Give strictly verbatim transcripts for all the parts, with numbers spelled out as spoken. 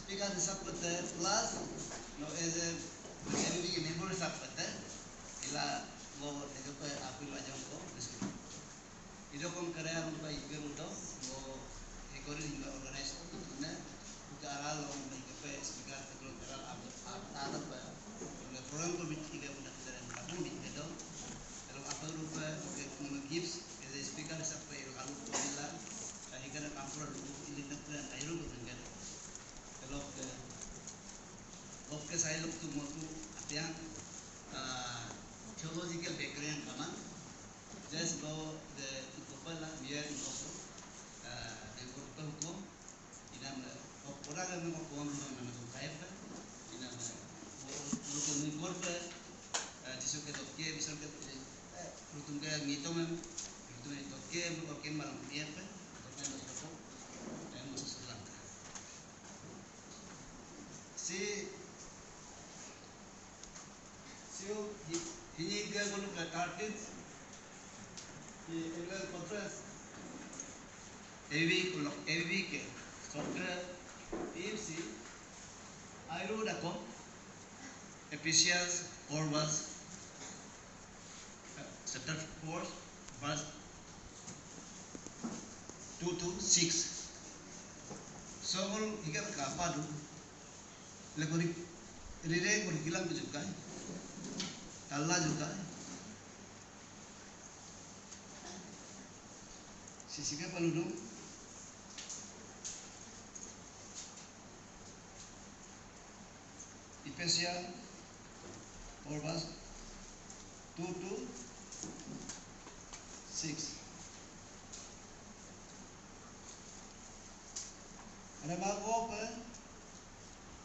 Speaker hisab pete plus no as a M B member hisab pete ila ngo dekepe apil ajang ko diskusi. Idakkom kere ang pa ipe muto ngo recording hingga organize ko tutune buka aralo hingga pe speaker tegro kera ab ab ada pa hingga program committee ila muda kita dan kapan bin kedo. Kalau apa rupa oke mengips as a speaker hisab pe ila kalu ko ila hingga na kampura rupa ila na kera airu ko hingga. Delokke, lokke sailok tu motu atiang, ah, theological background kaman. Just lo de ikopala mier inoso, ah, de korte hukum. Inam le, kok ora le mo kuam mo nama tu kaipe. Inam le, ko, ko, ko, ko, ko, ah, Jisu ke tokke, bisa ke, eh, rutung ke ngitung em, rutung ke tokke, mo tokke malam dia pe, tokke malam ko, eh, masuk Sri Lanka. Si, si, hi-, hini ke ngolu ke thirteenth, hi, annual conference, A V kulok, A V ke, sokre, T F C, airu dako, Ephesians four verse, chapter four, verse two to six. So, ngolu hike kapadu, le kori, rire kori kilang kujukai, talla jukai. Sisike paludung. Ephesians four verse two to six. Remagope,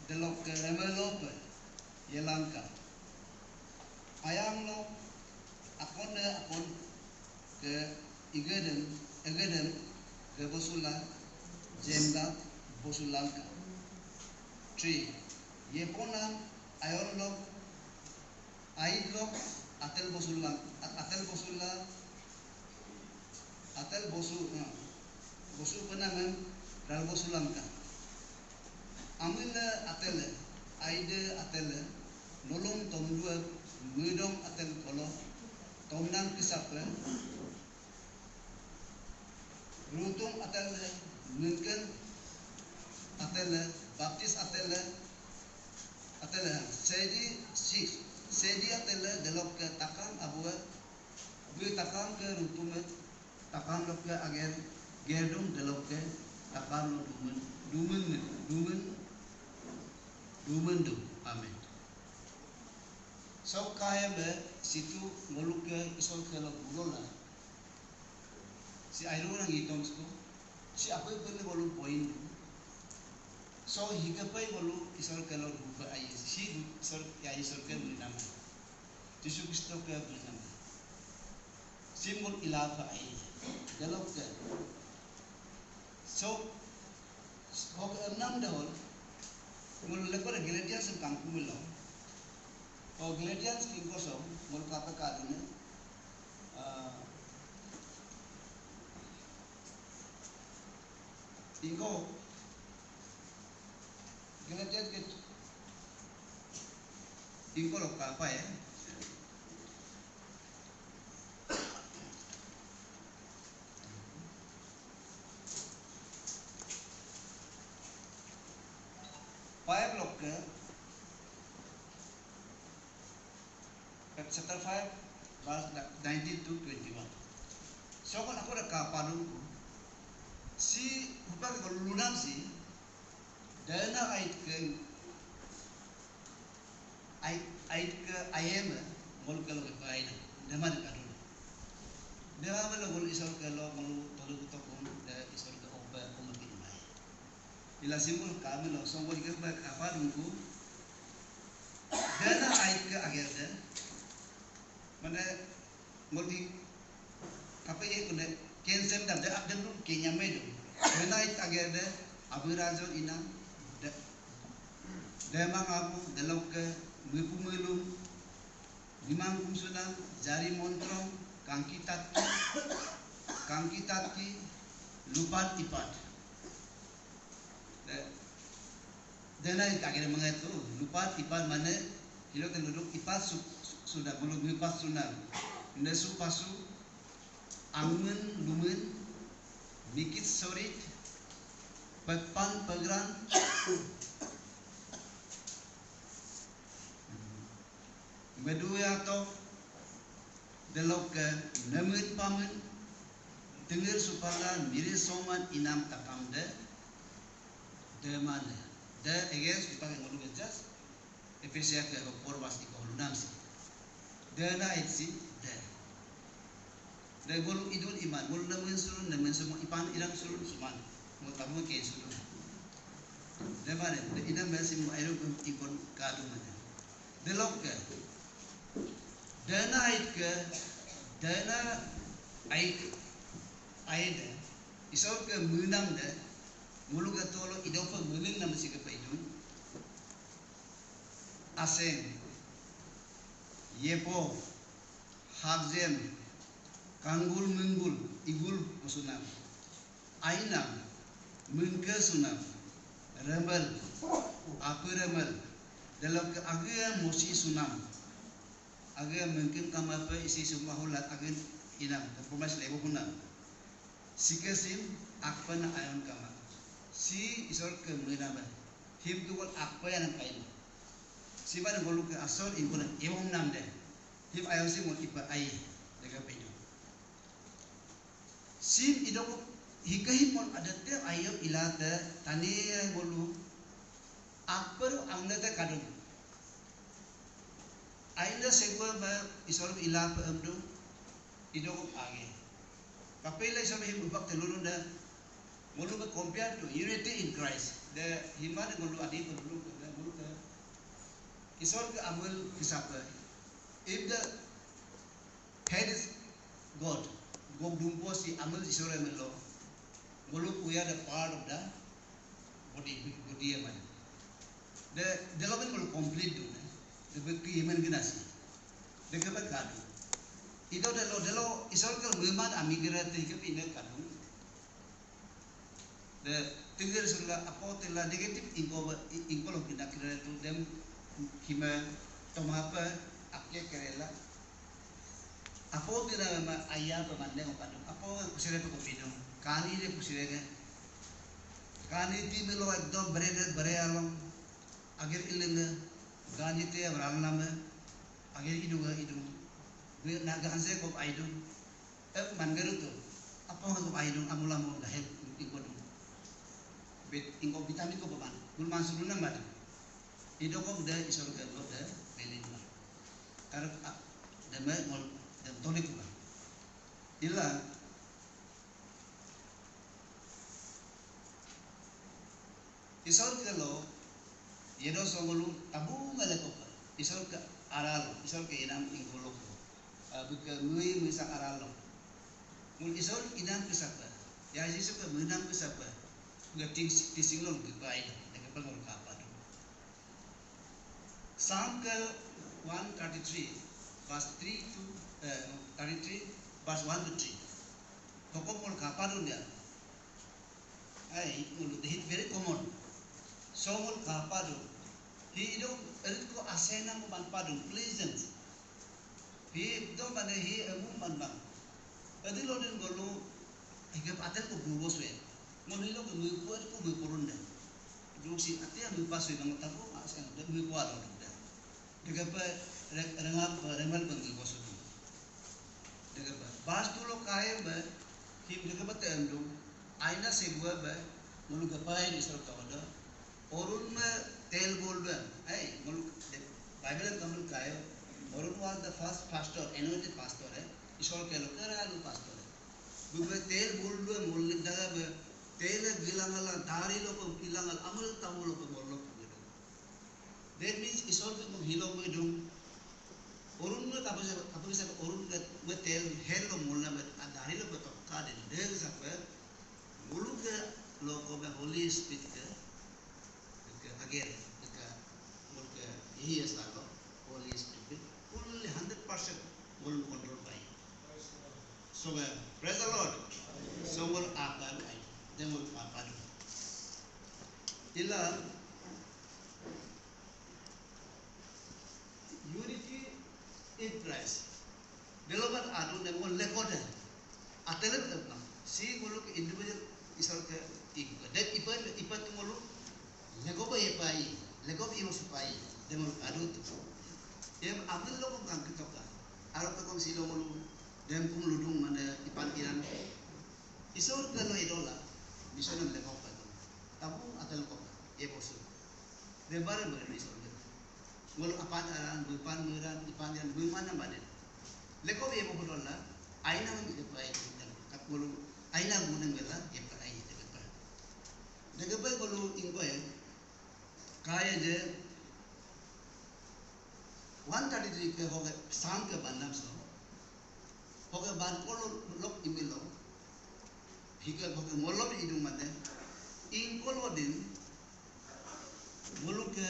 delokke remelope, yelangka. Ayang lo, akon de akon, ke igedem, egedem, ke bosula, jemda, bosulangka. Three, yepona, ayon lok, aid lok, atel bosulang, a-, atel bosula, atel bosu, eh, bosu penamem, ral bosulangka. Amile atele, aide atele, nolong tomdue, medong atel kolo, tomnang kesape, Rutung atele, mingken atele, baptis atele, atele, sedi, si, sedi atele, delokke takam abue, bui takam ke rutume, takam lokke ager, gerdung delokke, takam lo dumen, dumen, dumen, dumen du. Amen. Sok kaya be, situ ngoluke isol ke lo bulola, Si airu orang itom sko. Si apa itu ni bolu point. So higa pai bolu isor kelo rupa ai si isor ya isor ke mui nama. Jisu Kristo ke mui nama. Simbol ilafa ai. Delok ke. So Oke, enam dahol. Ngolu leko de Galatians kangku milo. O Galatians kingko so, ngolu kapa kadune. Ah, ingko Galatians ke ingko lo kapa ya. Five lokke, chapter five, verse nineteen to twenty-one. Sokon aku ada kapadungku. Si, upah ke lunam si, dana ait ke, Ai, ai ke ayem, ngolu kelo ke aina, dema de kadun. Dema melo ngolu isor kelo ngolu tolu kutok ngolu de isor ke ope kumakin mai. Ila simbol kami lo songko ike ba kapa dungku. Dana ai ke ager de. Mane Ngolu di, apa ye kune, kensem da, de abdem lu, kenyame du. Dena it agerde, abirajo ina, de, demang abu, delokke, mipu milum, nimang kumsunang, jari montrong, kangki tatki, kangki tatki, lupat ipat. De, Dena ita agere mengetu, lupat ipat mane, hilo te luduk ipat su, su, sudah bulu ipat suna. Nde su pasu, angmen, lumen, mikit sorit, pepan, pegrang, Meduya to, delokke nemen pamen, tengir supala, miri soman inam tatam de, de mane. De against, ipake ngolu ke just, Efesia ke por was iko lunam si. De na itsi, de. De ngolu idun iman, ngolu nemen surun, nemen sumo ipan iram surun suman. Ngolu tabu ke surun. De mane, de inam mesi mo ayo kun ikon kadu mane. Delokke. Dena aitke, dena aik, aide. Isor ke menam de, ngolu ke tolo idope meling nam si ke paidun. Aseng, yepo, hakjem, kanggul menggul, igul osunam. Ainam, mengke sunam, remel, ape remel, delokke agea mosi sunam, agea mengkem kamape isi sumahulat agen inam, compromise lebo hunam. Sike sim, akpena ayon kama. Si isor ke menam, him tuwal akpe anam kain. Siba ngolu ke asor ingkona ewong nam de. Him ayon sim mo ipa ai, dega pedo. Sim idoko hikahimon adate ayo ilate tani ngolu akperu angnete kadung. Aile segua ba isor ilape emdu idoko age. Kapela isor him ubak telulun da ngolu ba compare to unity in Christ. De himane ngolu adi pelulu da ngolu ke isor ke amel kisape. If the head is God, Gog dumpo si amel isore melo. Ngolu we are the part of the body, body eman. De development ngolu complete dune. De beki eman genasi. De kebe kadu. Ido delo delo isor ke meman amigere te ke pine kadu. De tinggal sula apo tela negative ingko ba, ingko lo kina kira tu dem kima tomapa akke kerela. Apo tela ma aya ba mande ko kadu. Apo kusire pe ko bidung. Kani de kusire ke. Kani ti melo ekdom brede bre along. Agir ilenge. Gani te abrang nama. Agir idunga idung. Naga hanse ko aidung. Ep man garu tu. Apo nga ko aidung amula mo dahek ingko dung. Bet ingko vitamin ko paman. Bul man sulu nama dung. Idokok de isor ke lo de belin ma. Karek a de me ngol de tolik ma. Ila Isor ke lo, yedo songolu tabu mele kopa. Isor ke aralo, isor ke inam ingkolo ko. Buka mui mui sang aralo. Mul isor inam ke sapa? Ya Yesus ke menam ke sapa? Buka ting tising lo buka ilo. Deke pengol kapa do. Psalm ke one thirty-three, verse three to, eh, thirty-three, verse one to three. Toko mol kapa do dia. Ai, ngolu dehit very common. So ngolu kapadung. Hi idung erit ko asena mo ban padung, pleasant. Hi do mane hi emu man bang. Adi lo den ngolu higap atel ko bubo swe. Ngolu lo ko muipu adi ko muipurun den. Duk si ati anu pasu bang tabu asena den muipu alo den. Dekepe re-, rengap, remal bang di bosu. Dekepe. Bas tulo kae be, him dekepe te emdu, aina sebua be, ngolu kepai di sor kaoda. Orun me tel bol be, ai, ngolu de-, Bible em kamul kae, Orun was the first pastor, anointed pastor, eh. Isor ke lo kera lu pastor, eh. Bube tel bol be, ngolu daga be, tel gilang ala, dari lo pe gilang ala, amul tamul lo pe bol lo pe. That means, Isor ke mung hilo mung dung. Orun me kapu sa, kapu sa orun ke metel helo mulna me adari lo betok ka den den sa pe. Ngolu ke lo ko me Holy Spirit ke, ke ager, ke ngolu ke ihi esa lo Holy Spirit fully hundred percent ngolu control pai. So, eh, praise the Lord. So ngolu apa ai, den ngolu apa do. Ila Christ. Delobat adu ne ngolu lekoda. Atelet lepa. Si ngoluke individual Isor ke iku. Dan ipa ipa tu ngolu lekoba yepai. Lekoba imo supai. Dan ngolu adu tu. Em ambil lo kong kangkitoka. Aro ke kong silo ngolu. Dan kong ludung mana ipan iran. Isor ke lo idola. Misalnya lekoba tu. Tabu atel lekoba. Ye bosu. Bebare bere ni sorga. Ngolu apan aran, bepan meran, ipan iran, bemana bade. Leko be bohol la, aina ngi depe ai kan. Kat ngolu, aina guneng bela, depe ai depe. Depe ngolu ingkoe, kaya je, one thirty-three ke hoge, Psalm ke banam so. Hoge ban kolo lok imilo. Hika hoge ngolom idung mane. Ingkolo din, ngoluke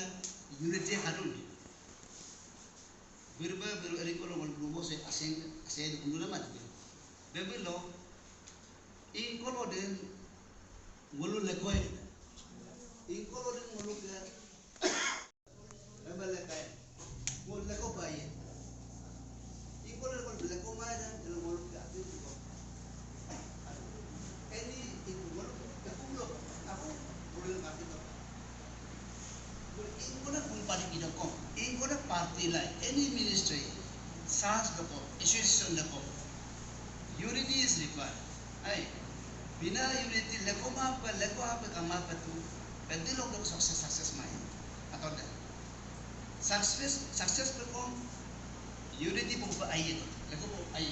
unity hadun. Birba biru eri kolo ngolu se aseng, aseng kundu nama. Bebilo, ingkolo din, ngolu lekoe. Ingkolo din ngoluke Ebe lekai. Mo leko bai. Iko leko leko mai dan elo mo leko ati ko. Eni iko mo leko aku mo leko ati ko. Iko na company ida ko. Iko na party lai. Any ministry. Sans doko. Association doko. Unity is required. Ai. Bina unity leko ma pe leko apa kama pe tu. Penti lok lok success success mai. Atau dah. Success, success pe kom unity pe upa ai to. Leko pe ai.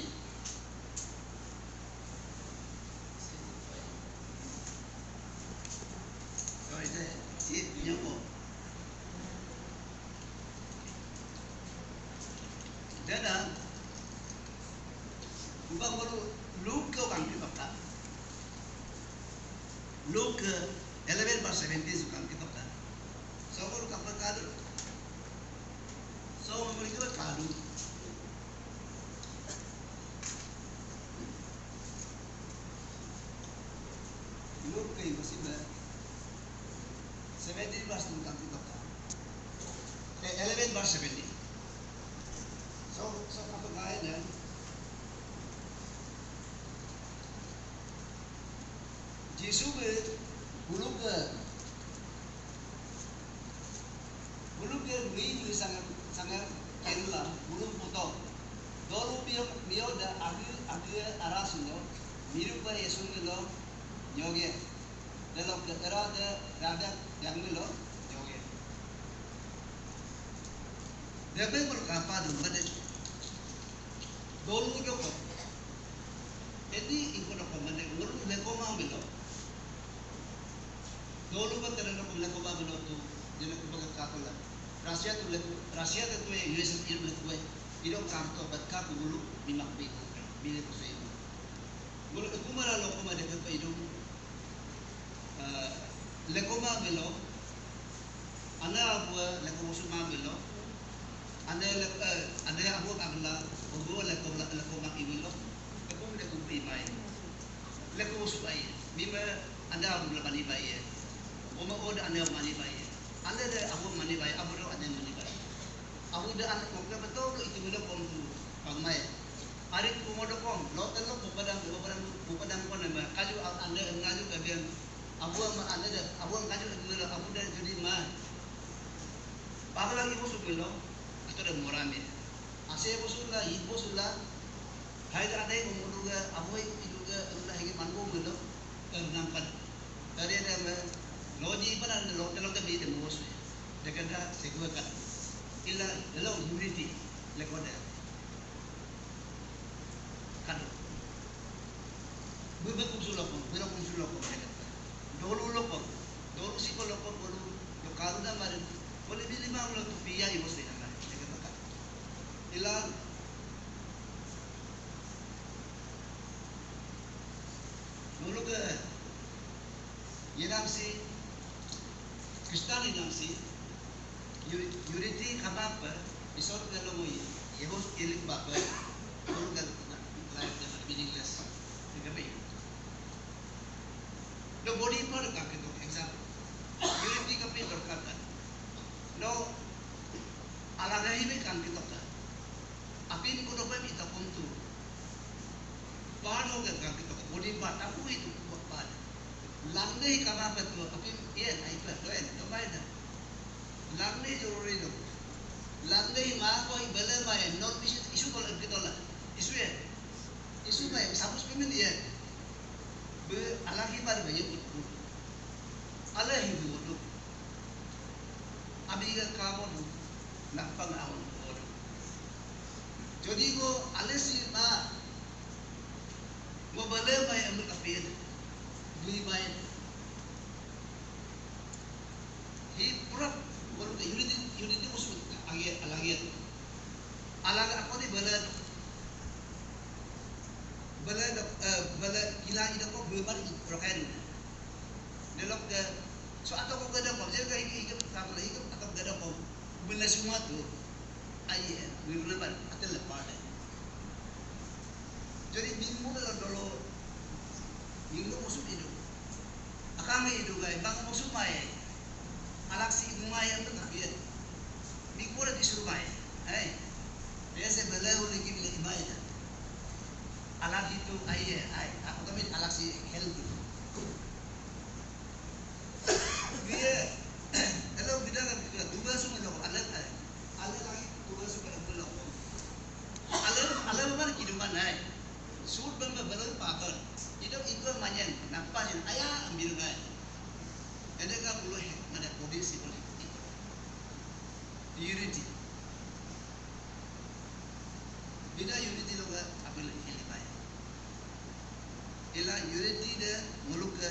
So ite si nyoko. Dada, upa ngolu Luke ke kangki toka. Luke eleven verse seventeen su kangki toka. So ngolu kapa kadu. So ngolu itu kadu. Luke ke impossible. Seventeen verse two kangki toka. Eh, eleven verse seventeen. So, so kapa kaya na? Jisu bí buluke, buluke mínyi sange, sange kenla, bulum poto. Dolu mio, mio da agi, agi ara suno, mirupa Yesu milo, nyoge. Delokke era de, rada, yang milo, nyoge. Debe bulu kapa dum bade. Dolu joko. Edi ingko doko mane ngolu leko ma milo. Dolu ba tere doko leko ba milo tu, jene ku baga kakola. Russia tu leko, Russia tu tu U S A tu leko. Ido karto bat kaku ngolu mimak bi. Bile ko sei. Ngolu kumara loko ma deke pe ido. Eh, leko ma belo, ane abu leko musu ma belo, ane le, eh, ane abu agla, obu leko, leko ma ibelo, leko leko pi mai, leko musu ai, mime ane abu le mani bai, oma oda ane mani bai, ane le abu mani bai, abu do ane mani bai, abu de ane kokte betul itu belo kom tu, pamai. Arit kumodokom, lo telo kupadang, kupadang, kupadang kone ma, kaju a-, ande, ngaju kabian, abu ama ande de, abu ang kaju de, abu de jadi ma. Pagla ibu sumilo, atau de morame. Ase ibu sula, ibu sula, hai de ande ibu muduga, abu ibu iduga, unda higi mango milo, em nampan. Tadi ada ma, loji pada ande lo telo kabi de musu. Dekada segua kan. Ila, ila unity, lekoda. Kadu. Bebe kumsu lokon, bebe kumsu lokon, ya kan? Dolu lokon, dolu siko lokon, bolu, yo karu da mari, bolu bili ma ulo tu piya ibo se nama, ya kan? Ila, dolu ke, yenam si, Kristan inam si, Uri-, Uriti kamapa, isor ke lo mo ye, yehos ilik bapa, lo ke life de meaningless. Ika pe. Lo body part ka ke to example. Uriti ka pe to kata. Lo alaga hi me kan ke to ka. Mataku itu kuat banget. Langde kama betul, tapi iya, nah, itu, itu, itu, itu, itu. Langde jorori dong. Langde mako ibele mai, non isu, isu tolak, isu tolak. Isu ya. Isu mai, sabus pimin iya. Be, alagi bar ba, ya, itu. Ala hidu, itu. Abiga kamodu, nakpang awon kodu. Jadi ko alesi ma, mo bale mai ambil kapil, bui mai. Hi pura, baru ke unity, unity musuh agi, alagi. Alaga ako ni bale, bale, eh, bale kila ida ko bui mar rokain. Delokke, so atoko gadakom, jadi kayak higap, higap, atoko gadakom, bela semua tuh. Aye, bela bar, atel lepas deh. Jadi minggu dolo, minggu musuh itu. Akang itu guys, bang musuh mai. Alaksi itu mai yang tetap ya. Minggu ada disuruh mai. Hei, biasa bela uliki bila imai dah. Alak itu, aye, ay, aku kami alaksi help. Iya. Hello, kita kan, kita dua sungai lo, ala, ala lagi dua sungai lo. Ala, ala mana kiduman ay. Sud bang bang bang paton. Itu itu manyan, napa nih? Aya ambil ngai. Ada nggak boleh, mana kondisi boleh. Unity. Bida unity loga abil hili bai. Ila unity de ngoluk ke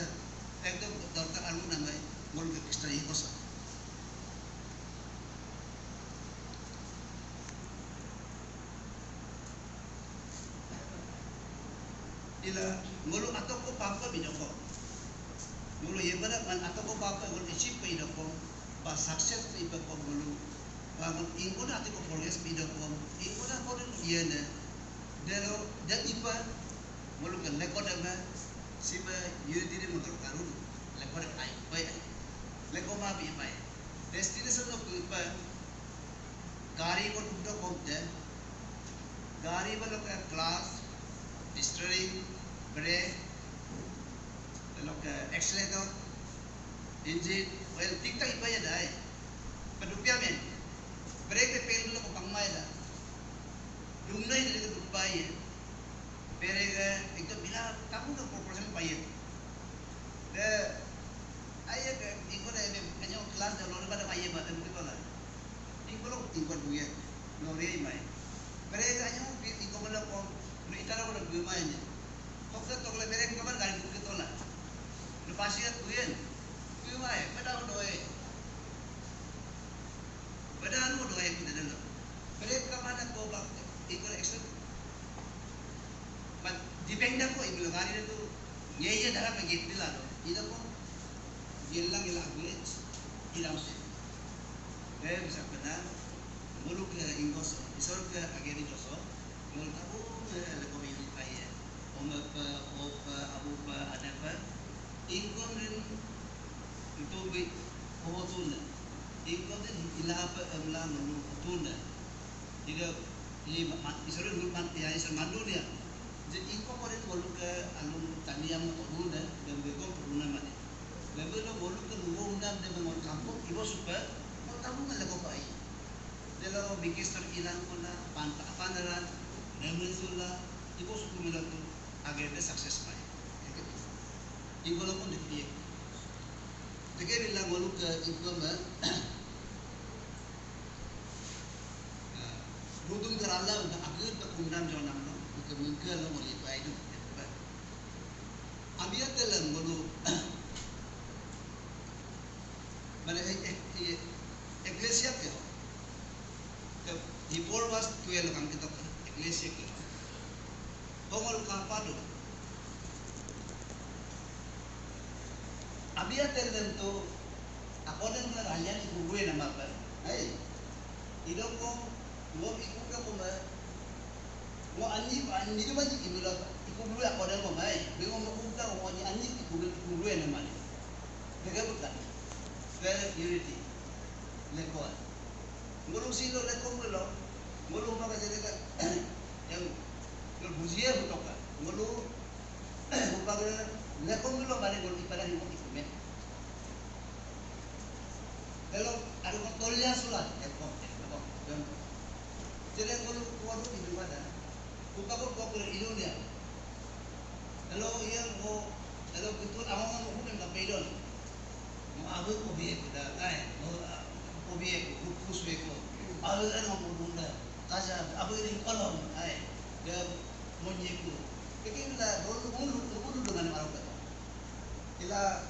ekdom dorkar alu namai ngoluk ke Kristen ikosa. Ila ngolu atoko papa bidoko. Ngolu yebara man atoko papa ngolu achieve pe idoko. Ba success pe ipa ko ngolu. Ba ngolu ingkona atiko progress pe idoko. Ingkona ko den yene. Delo de ipa ngolu ke leko deme. Siba yudire ngolu karun. Leko de ai pe ai. Leko ma bi ipa ai. Destination no pe ipa. Gari ko dugdo komte. Gari baloke clutch, steering, brake, baloke accelerator, engine, oil, tiktak ipa ya dai. Padupia men. Brake pe fail baloke pangmai da. Dumnai da ke dupai ya. Brake ekdom bila kamu ke proportion pai ya. De, aye ke, ingko de, anyo class de, lori pada aye ba, de, mungkin bala. Ingko lo, ingko duye, lori mai. Bere ke anyo, ingko bala ko, no itara ko duye mai ni. Tokle, tokle, bere ke kabar gari duye tola. No pasi ya duye, duye mai, pada doye. Pada anu doye, pada lo. Bere ke mana ko bak, ingko extra. But depend ako, ibu lo gari tu, ngeye dara pe gate nila to. Ida ko, gelang ila agulet, ilam se. Be bisa kena, muluk ke ingkos, isor ke ageri joso, muluk tabu, eh, leko ini paye. Ome pe, ope, abu pe, ane pe, Ingkon rin ito bi oho tuna. Ingkon rin ila pe emla menu tuna. Ida i ma, isore dulu man, ya isore mandu dia. Je ingkon ko rin bolu ke alung taniam tuna, dan begong tuna mane. Bebe lo bolu ke luo undam de bengol kampung, ibo supe, mo tamu ngale ko pai. Delo bikis ter ilang kona, pan apa naran, nemen sula, ibo suku mila tu, agerde success pai. Ingkolo pun dipie. Teke bila ngolu ke ingko me, eh, rudung ke rala, udah agir ke kundam jonam no, ke mengke lo ngolu itu aidu. Abia telang ngolu, mana, eh, eh, eh, eklesia ke, ke, di Paul was twelve kan kita eklesia ke. Bongol kapado. Abia telen to, akonen na ralian iku gue nama ba. Hei. Idoko, ngo iku ke kuma, ngo anyi, anyi ke baji iku la, iku gue akonen ko mai. Bingo mo kuka ngo anyi, anyi iku gue, iku gue nama ni. Dege bukan. Ke unity. Lekoa. Ngolu silo leko ngolu. Ngolu maka jadi ka. Yang, yang bujie butoka. Ngolu Upagre lekom lo bare gol ipada himo ikume. Delo aru ko tolya sula lekom lekom. Jere gol kuadu idu pada. Upagre kokre idunya. Delo iya ko delo betul amang mo hukum ka pedon. Mo abu ko biye ko da ai. Mo ko biye ko kus biye ko. Abu kan mo dunda. Kaja abu ini kolom ai. Dia monye ko. Kekila bolu bolu bolu dengan aru ka. Ila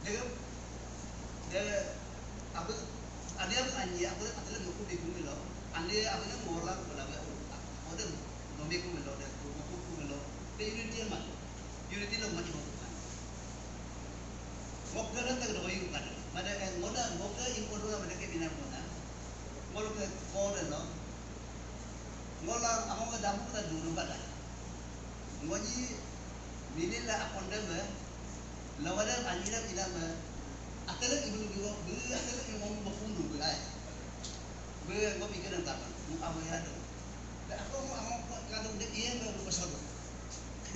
dege, dege, abu, ane abu anyi, abu atele muku beku milo, ane abu ne mola kula be, ode nome ku milo, de muku ku milo, de unity ma, unity lo mati muku kan. Mokda na tag doyi ku kan, mada en moda, mokda in kodo na mada ke bina mona, molo ke kode lo, mola amo ke damu ka dulu kada. Ngoji milila akondem, lawada anjira inam, atele ibu ibu, beli atele ibu mami bakundu, beli ai. Beli ngo pikir dan kapan, mu awe ado. Da aku mau amo kado de iya mau pasal.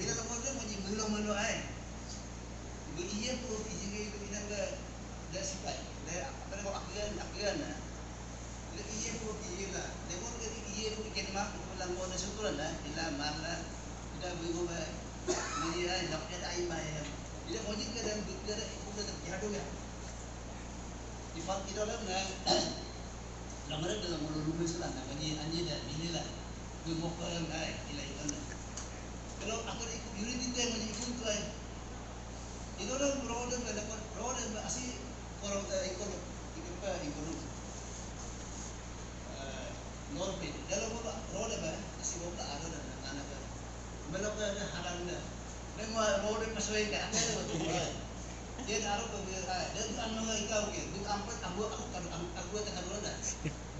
Ila lawada ngoji melo melo ai. Beli iya ko ijinge ibu inam da sipai. Da atele ko akian akian na. Le iye ko iye la, le mo ke iye ko iken ma ko la mo na syukur na, ila mar la, ida bu mo ba, mo ye ai lok ya ai ma ya. Ila mo ji ke dan bu ke da ko da jadu ya. Ifal kita la na, la mara da mo lu me sala na, mo ji anyi da bili la, bu mo ko na, ila ila na. Kalau aku ikut unity te mo ji ikut tu ai. Idola road ba, road ba asi koro, eh, ikolo, ikapa ikolo. Eh, norpe, dalo ba road ba asi boka aro dan tanah ba. Melo ba ada hadan da. Memang road ba soe ka, ada ba tu ba. Dia aro ba, ah, dia tu anu ba ikau ke, tu ampat abu aku kadu, aku tak kadu da.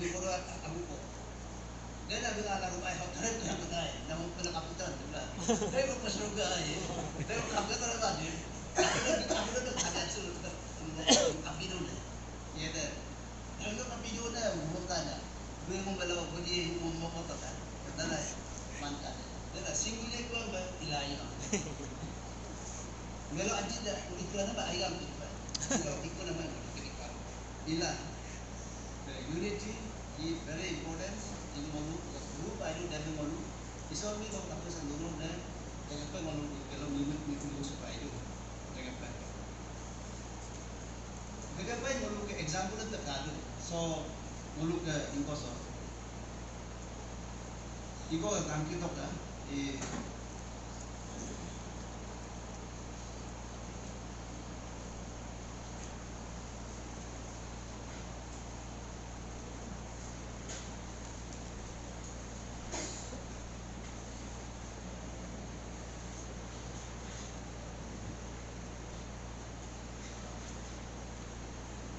Di koro abu ko. Dena bila lagu ai hok keren tu yang betai, namun kena kapitan tu lah. Tapi kok pas juga ai, tapi kok kapitan lah tadi. Aku dah, aku dah ada sur, api dulu. Iya deh. Kalau api dulu dah, mau tanya. Gue mau bela, gue di mau mau kota kan. Kata lah, mantan. Dena singgulnya gue ambil ilai. Melo aji dah, iklan apa ayam tu. Iklan apa? Iklan. Ila, the unity is very important. Ini ngolu, group aidu demi ngolu. Isor mi kau kape senduru ne, dengan pe ngolu, kalau mimit mimit ngolu suka aidu, dengan pe. Dengan pe ngolu ke example te kadu. So, ngolu ke ingkoso. Iko ke tangki tok da, i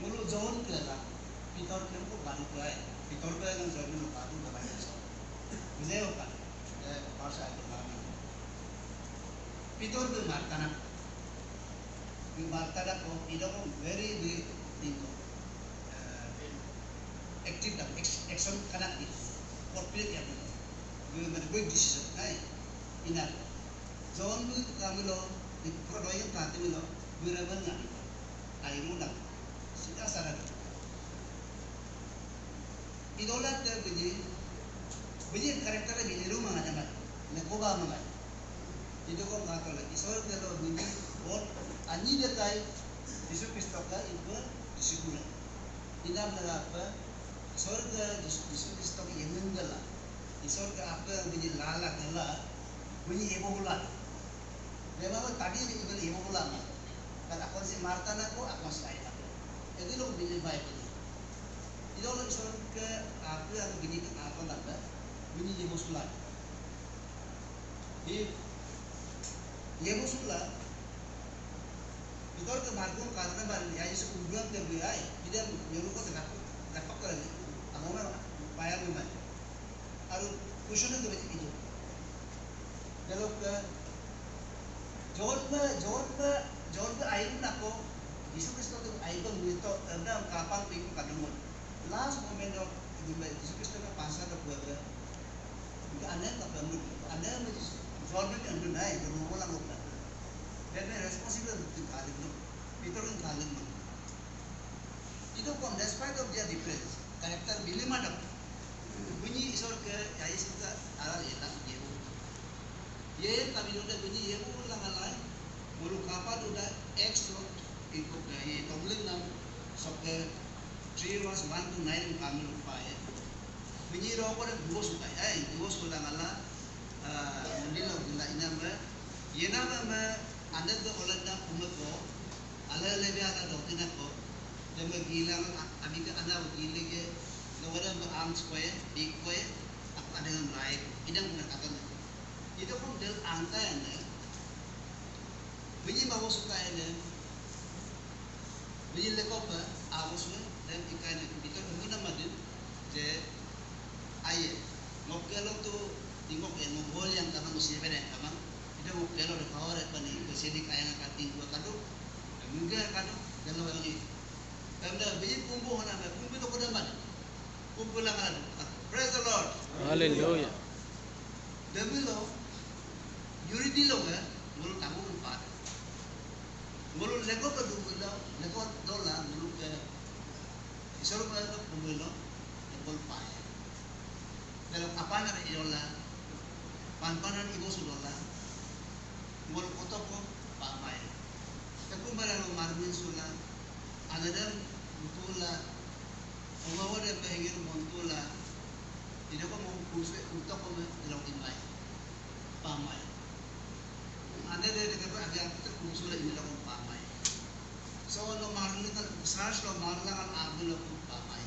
Ngolu John ke la, Peter ke ko baru ke ai, Peter ke nang John ke baru ke baru so. Bujai oka, eh, bahasa itu lama. Peter ke martana, ke martana ko, ido ko very big thing ko. Eh, active dan action kana di, corporate ya, ke mana quick decision, ai, ina. John bí kamílo, di pura doyen katímílo, bí rebel ngani. Ai mudang. Sida sara. Idola te bínyi, bínyi character bínyi ru manga jaman. Ne koba manga. Ido ko ngatole. Isor ke lo bínyi, bot, anyi de kai, Jisu Kristo ka, ibu, Jisu kula. Inam lega apa, Isor ke, Jisu, Jisu Kristo ke yemengela. Isor ke apa bínyi lala kela, bínyi ebo hula. Memang tadi ini juga ibu ulama. Kan akon si Marta nako, akon si lain nako. Jadi lo bini baik ini. Itu lo Isor ke aku yang bini ke apa nanda, bini ibu sulat. Di ibu sulat. Isor ke markum karena ban ya Yesus uduan ke biai, tidak nyuruh kau terdapat, dapat ke lagi. Aku memang bayar memang. Aru question ke bini itu. Delokke John me, John me, John ke ain nako, Jisu Kristo ke ain ko mito, enda kapang ping kadungun. Last moment of Jisu Kristo ke pasar ke buat ke. Ane ka pemdu, ane me Jordan andu nai, itu mau lang udah. Dan responsible itu kalim no, itu kan kalim no. Itu kom despite of their difference, character bilima dok. Bunyi isor ke ya isor ke ala yela yebu. Ye kami dok bunyi yebu lang alai. Bulu kapal udah extra ikut ke ye tomlin nam sok ke three verse one to nine kami lupa ya. Bunyi rokok dan dua suka ya, dua suka lang ala. Mundilo gila ina me, yena me me anda ke olanda kumeko. Ala lebe ala dokina ko. Deme gila abike anda gile ke. Lewada be ang square, big square. Aku ada yang lain. Idang bukan kata. Ito kom del angka yang ne. Bunyi mawo suka yang ne. Bunyi lekope, awo suka dan ikan ne. Ito muna madu. Je aye. Ngokkelo tu ingok yang ngohol yang kamang usia beda yang kamang. Ito ngokkelo de power pani kesedik ayang kating dua kado. Mungkin kado dan lo lagi. Kamda biji kumbu hona me kumbu to kodaman. Kumbu lang adu. Praise the Lord. Hallelujah. Demilo unity lo ga ngolu tamu empat. Ngolu lego ke dumilo, lego dola ngolu ke isoro ke dumilo, lego pai. Delo apana idola, panpanan ibo sudola, ngolu kotoko pamai. Teku mala lo marmin sula, anadam mutula, omawa de pehingir montula, idoko mo kuswe utoko me delo imai, pamai. Ane de de kebe age ate kusula ini doko pamai. So lo marlin kan, sars lo marlin kan abu lo pamai.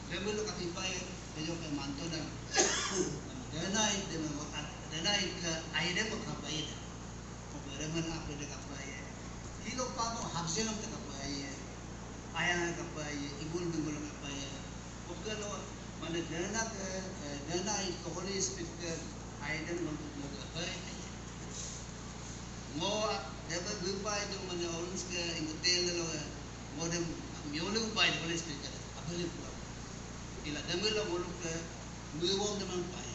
Demi lo katipai, de yo ke manto dan. Denai, demi mo, denai ke aide mo kapai de. Ko beremen aku de kapai. Hilo pamo habselom te kapai. Ayang kapai, ibul bengol kapai. Oke lo, mane dena ke, dena itu Holy Spirit ke, aiden untuk mo kapai. Mo, debe lupa itu mane orange ke, ingetel lo, mo dem, miole upai Holy Spirit ke, apa lupa. Ila demi lo ngoluk ke, miwong demang pai.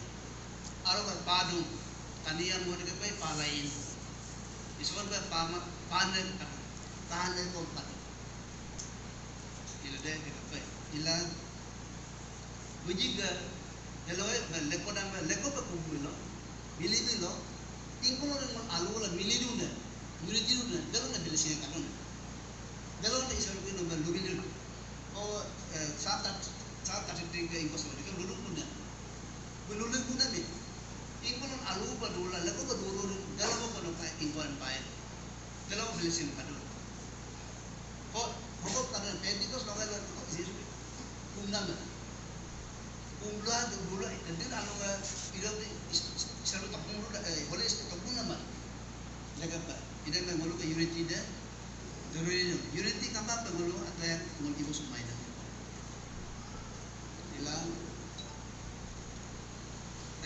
Aro ke padung, tanian mo de kapai palain. Ison ke pama, pane, tane kom padung. Ila de, de kapai. Ila, bujiga, delo, leko dam, leko pe kumbulo, milibilo, ingkulo de mon alu la milidune, milidune, delo na bilisi kadon. Delo na isor kuno ba lubilun. O, eh, sata, sata titing ke ingkos ma, dika lulung kuna. Lulung kuna mi. Ingkulo alu ba dula, leko ba dulu, delo ba kono ka ingkuan pai. Delo bilisi kadon. Ho, hokop kadang Pentecost lokai lo, Jesus kumnam na. Kumla, dula, dan anu nga, ilo di, isalu tapung lu, eh, Holy Spirit tapung nama. Jaga pa, ida na ngolu ke unity de, unity kapa pe ngolu, atau yang ngolu ibu sumai na. Ila,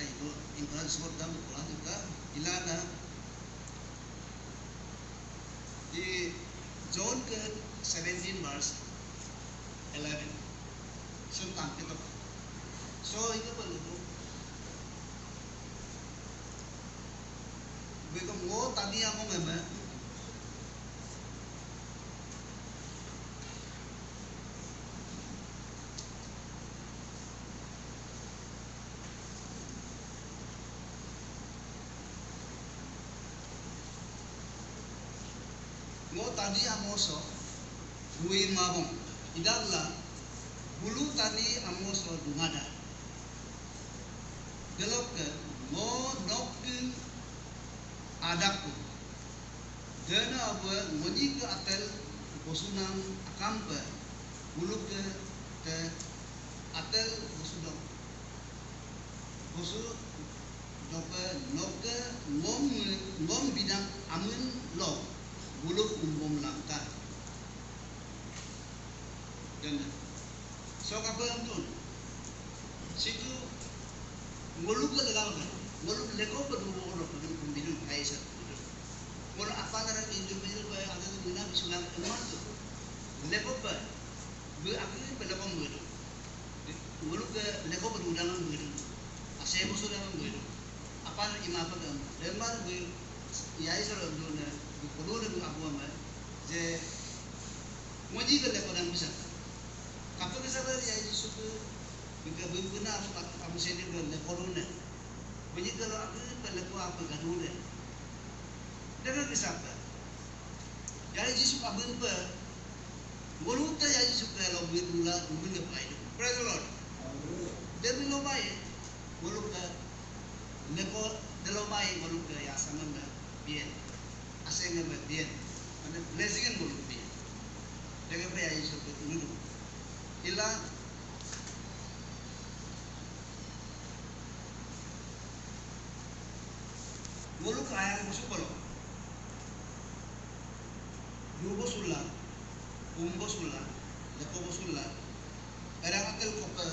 ai, ngolu, ingkola sebut dam, kola juga, ila na, Di John ke seventeen verse eleven. Sentang kita. So, itu perlu. Beko ngo tani amo meme. Ngo tani amo so, dui mabong. Idakla, bulu tani amo so dungada. Delokke, ngo nokti adaku. Dena abue ngonyi ke atel bosunam akampe, buluke te atel bosudok. Bosu dope noke ngom, ngom bidang amin lo, buluk umbom langka. Ganda. So kape emtun. Situ ngoluk ke legal kan. Ngoluk leko pe dulu orang pe dulu pembidu kaisa. Ngoluk apa nara pintu pintu pe ada tu guna bisulang emas tu. Leko pe. Be aku pe leko muedu. Ngoluk ke leko pe dulu dalam muedu. Sebo sudah memberi. Apa ima apa kan? Lembar beri, ya, iso done, beri kono de beri abu ama. Je, ngoji ke lepo dan bisa. Kapa bisa beri ya, iso ke, beri ke beri beri na, abu sedi ke lepo done. Ngoji ke lo aku ke lepo apa gadone. Dengan bisa apa? Yai Jisu abin pe. Ngolu te Yai Jisu pe lo bin dula, bin ke pai. Praise the Lord. Demi lo pai. Ngolu ke, neko delo pai, ngolu ke ya sama me bien. Aseng me bien. Mane blessing ngolu bien. Dega pe Yai Jisu pe ngolu. Ila Ngoluk ayang bosu bolo. Yu bosula, um bosula, leko bosula. Erang atel kope,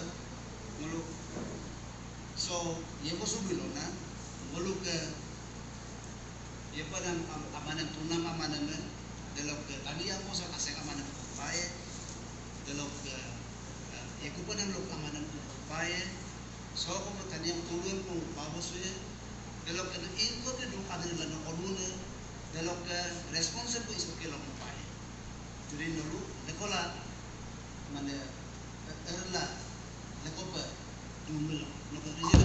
ngoluk. So, ye bosu bilo na, ngoluk ke, ye padang am-, amanam tunam amanam, delok ke, tadi yang bosu asek amanam kopai, delok ke, eh, ye kupadang lok amanam kopai, So, ko tani yang tulun ko babo suye, delok ke ingko ke duk adil lana olune, delok ke responsible iso ke lok pai. Jadi nolu, lekola, mane, erla, lekope, dumelo, no ke rijil.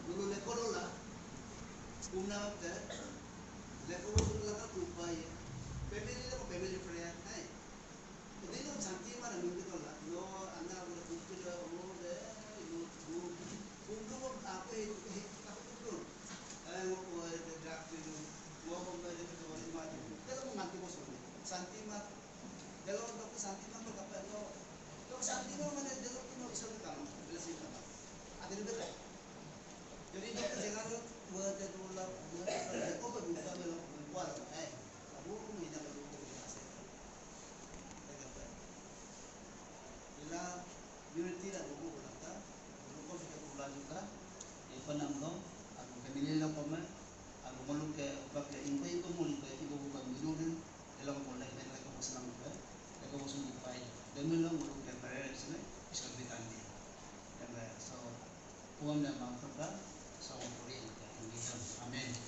Nolu lekolola, kumna ke, lekolola ka kupai, family leko family prayer, hai. Dilo santi mana nunggu tola, no, ana udah kumpul, no, de, no, no, kumpul, apa itu, apa kumpul? Eh, ngo, ngo, de, drug itu, ngo, ngo, de, de, de, de, de, delo menganti bos, santi ma, delo, delo santi ma, no, kapa, no, delo santi ma, mana delo, no, bisa kita, delo sih kita. Ada di beda. Jadi, delo jangan, ngo, de, delo, ngo, de, delo, apa buka, delo, kuat, eh, kamu, ini, delo, delo, delo, Ila unity la ruko bulaka, ruko sika bulajuka, ipa namlo, aku ke mililo kome, aku ngoluke upak ke ingko ingko muli ke ibu buka milurin, ila ko boleh ke leka bosu namke, leka bosu ipai, demilo ngoluke parents ne, bisa bitandi. Demilo, so, puam dan mangkok ka, so, puri, ingko. Amen.